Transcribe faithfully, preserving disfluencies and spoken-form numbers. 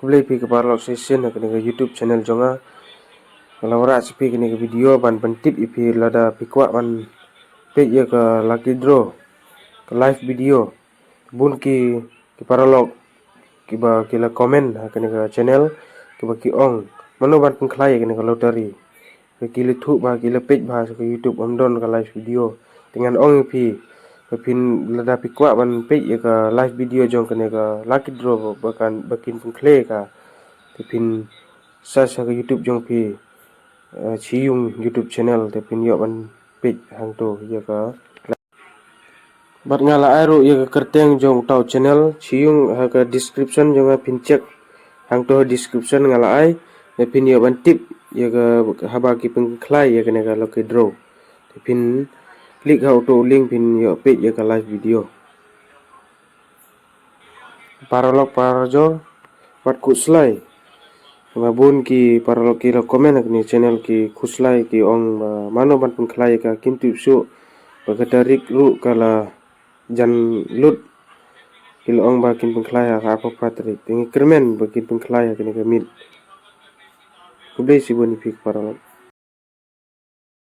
Khublei phi ki paralok shisien ha kane ka YouTube channel jong nga. Nga la wanrah sha phi kane ka video ban pyntip ïa phi lada phi kwah ban peit ïa ka lucky draw, ka live video. Bun ki, ki paralok kiba ki la comment ha kane ka channel, kiba ki ong, mano ban pynkhlaiñ ïa kane ka lottery. Ba ki la thuh bha, ki la peit bha sha ka YouTube, ym don ka live video. Te ngan ong ïa phi, ba phin, lada phi kwah ban peit ïa ka live video jong kane ka lucky draw ba, ba kan, ba kin pynkhlaiñ ka. Te phin search ha ka YouTube jong phi, eh, Chi Yung YouTube channel, te phin ïoh ban peit hangto ïa ka. Bad nga la ai ruh ïa ka kyrteng jong uta u channel Chi Yung ha ka description jong nga, phin check hangto ha description nga la ai, te phin ïoh ban tip ïa ka haba ki pynkhlaiñ ïa kane ka lucky draw. Te phin click ha uto u link, phin ïoh peit ïa ka live video. Paralok parajor, wat khuslai. Ba bun ki paralok ki la comment ha kane channel, ki khuslai, ki ong ba mano ban pynkhlaiñ ïa ka, kim tip shuh ba ka tarik ruh ka la jan lut. Ki la ong ba kin pynkhlaiñ ha ka arphew phra tarik. Te ngi kyrmen ba kin pynkhlaiñ ha kane ka miet. Khublei shibun ïa phi ki paralok.